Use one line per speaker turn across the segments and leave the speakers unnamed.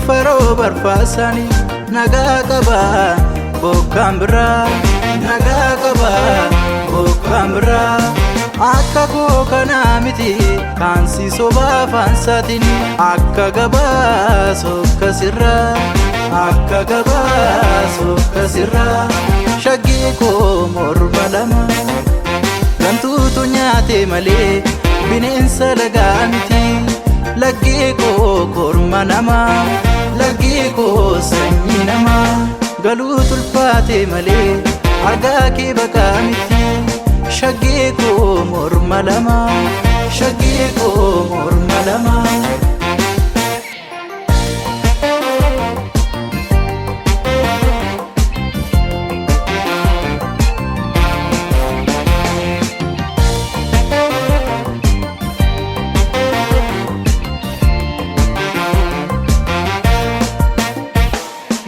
Tiifaroo barfaasaanii nagaa qaba bokkaan biraa nagaa qaba bokkaan biraa. Akka koo kanaa miti kaansi sobaa faansaatiin akka gabaa sokkasirraa akka gabaa sokkasirraa shaggee koo morma lama gantuutu nyaate malee bineensa lagaa miti laggee koo korma namaa laggee koo sanyii namaa galuu tulfaate malee argaa kee baqaa miti. Shaggee koo morma lama shaggee koo morma lama.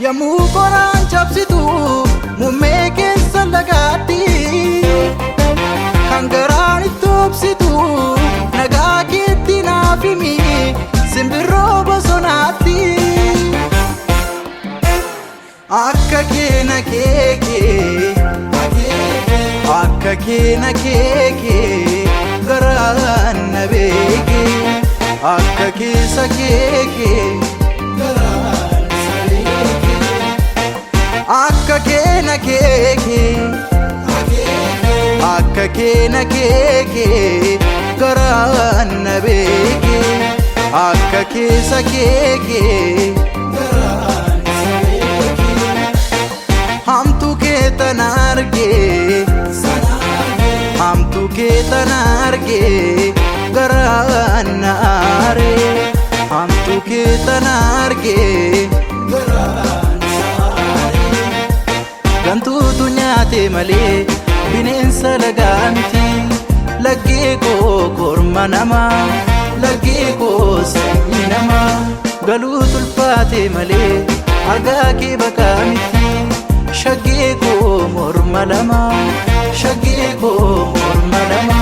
Yommuu qoraan cabsitu muummee keessa lagaatti kan garaan itti obsitu nagaa keetti naaf himi simbirroo bosonaatti. Akka kee na keekee akka kee na keekee garaan na beekee akka keessa keekee garaan sa beekee akka kee na keekee akka kee na keekee garaan na beekee akka keessa keekee garaan sa beekee hamtuu kee tana argee hamtuu kee tana argee garaan na aaree hamtuu kee tana argee garaan saaree gantuutu nyaate malee bineensa lagaa miti laggee koo korma namaa laggee koo sanyii namaa galuu tulfaate malee argaa kee baqaa miti shaggee koo morma lama shaggee koo morma lama.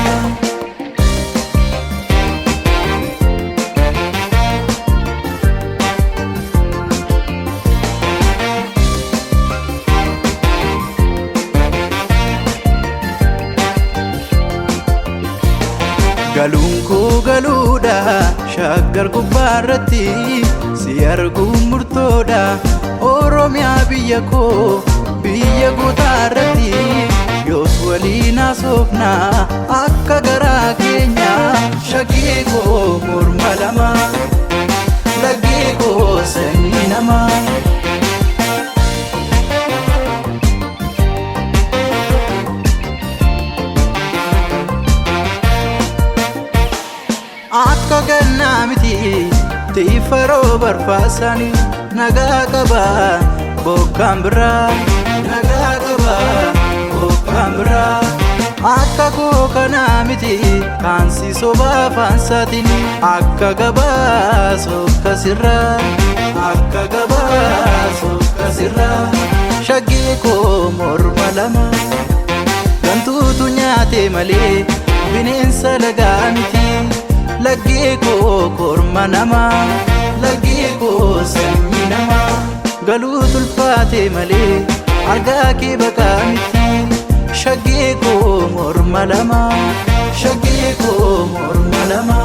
Galuun koo galuudha shaggar gubbaarratti si arguun murtoodha Oromiyaa biyya koo biyya gootaarratti yoos waliin haasofna akka garaa keenya shaggee koo morma lama laggee koo sanyii namaa. Akka gannaa miti tiifaroo barfaasaanii nagaa qaba bokkaan biraa nagaa qaba bokkaan biraa. Akka koo kanaa miti kaansi sobaa faansaatiin akka gabaa sokkasirraa akka gabaa sokkasirraa shaggee koo morma lama gantuutu nyaate malee bineensa lagaa miti laggee koo korma namaa laggee koo sanyii namaa galuu tulfaate malee argaa kee baqaa miti shaggee koo morma lama shaggee koo morma lama.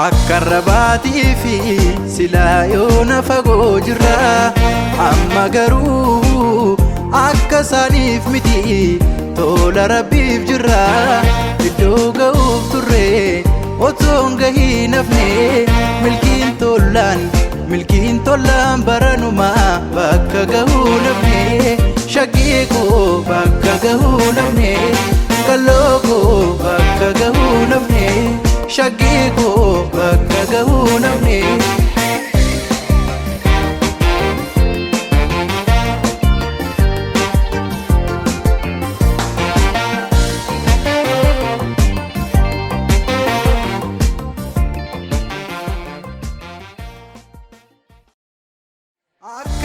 Akka rabaatii fi silaa yoona fagoo jirra amma garuu akka isaaniif miti tola rabbiif jirra iddoo ga'uuf turre otoo hin gahiin hafne milkiin tollaan milkiin tollaan baranuma bakka ga'uu nafne shaggee koo bakka ga'uu nafne kalloo koo bakka ga'uu nafne shaggee koo bakka ga'uu nafne.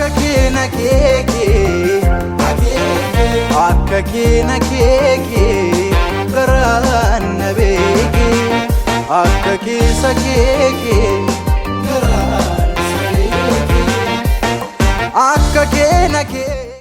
Akka kee na keekee, akka kee na keekee, garaan na beekee, akka keessa keekee, garaan sa beekee, akka kee na kee.